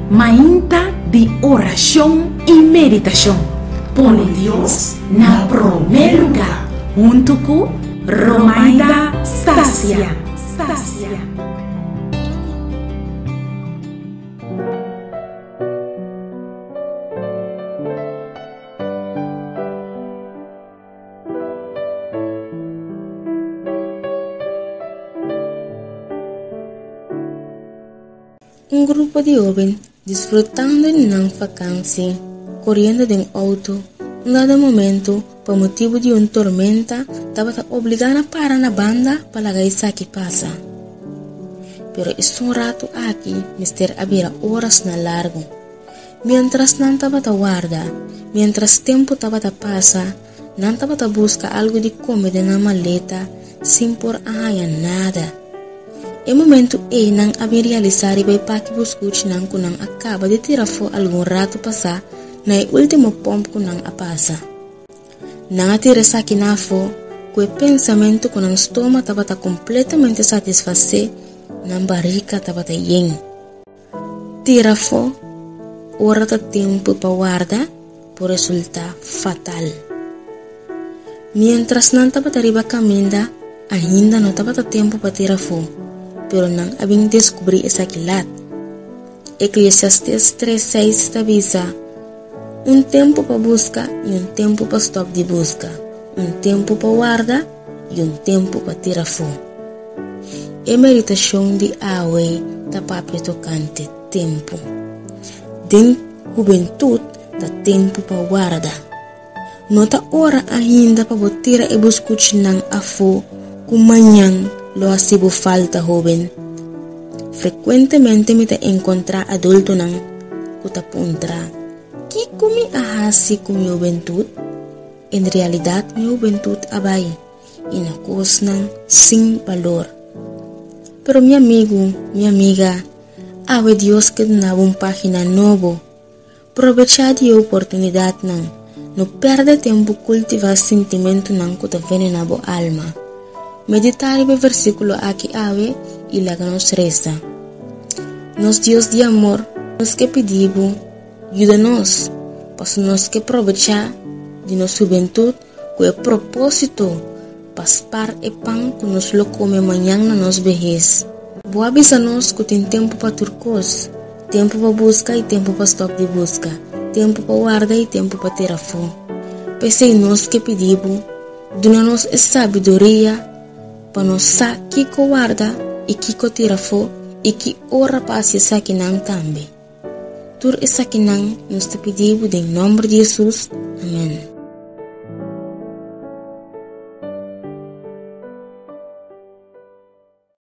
Mainta di orashon i meditashon. Pone Dios na promé lugá huntu ku Romaida Stasia. Un grupo di hóben disfrutando di nan fakansi, koriendo den outo, un dado momento, pa motibu di un tormenta, tabata obligá na para na banda pa laga esaki pasa. Pero esun ratu aki mester a bira orasnan largu. Miéntras nan tabata warda, miéntras tempu tabata pasa, nan tabata buska algu di kome den nan maleta sin por a haña nada. E momentu ei nan a bin realisá riba e paki buskuchinan ku nan a kaba di tira afó algun ratu pasá na e último pòmp ku nan a pasa. Nan a tira esakinan afó ku e pensamentu ku nan stoma tabata kompletamente satisfasé, nan barika tabata yen. Tira afó ora ta tempu pa warda por resultá fatal. Miéntras nan tabata riba kaminda, ainda no tabata tempu pa tira afó, pero nan a bin deskubrí esaki lat. Eklesiastés 3:6 ta bisa, Un tempu pa buska i un tempu pa stòp di buska, un tempu pa warda i un tempu pa tira afó. E meditashon di awe ta papia tokante tempu. Den hubentut ta tempu pa warda. No ta ora ainda pa bo tira e buskuchinan afó ku mañan lo hasi bo falta, hóben. Frekuentemente mi ta enkontrá adultonan ku ta puntra, Kiko mi a hasi ku mi hubentut? En realidat mi hubentut a bai. i na kosnan sin balor. Pero mi amigu, mi amiga, awe Dios ke duna bo un página nobo. Probechá di e oportunidatnan. No pèrdè tempu kultivá sintimentunan ku ta venená bo alma. Meditá riba e versíkulo aki awe i laga nos resa. Nos Dios di amor, nos ke pidi bo yuda nos, pasobra nos ke probechá di nos hubentut ku e propósito pa spar e pan ku nos lo kome mañan na nos behes. Bo a bisa nos ku tin tempu pa tur kos, tempu pa buska i tempu pa stòp di buska, tempu pa warda i tempu pa tira afó. P'esei nos ke pidi bo, duna nos e sabiduria pa nos sa kiko warda i kiko tira afó i ki ora pa hasi esakinan tambe. Tur esakinan nos ta pidi bo den nòmber di Hesus. Amèn.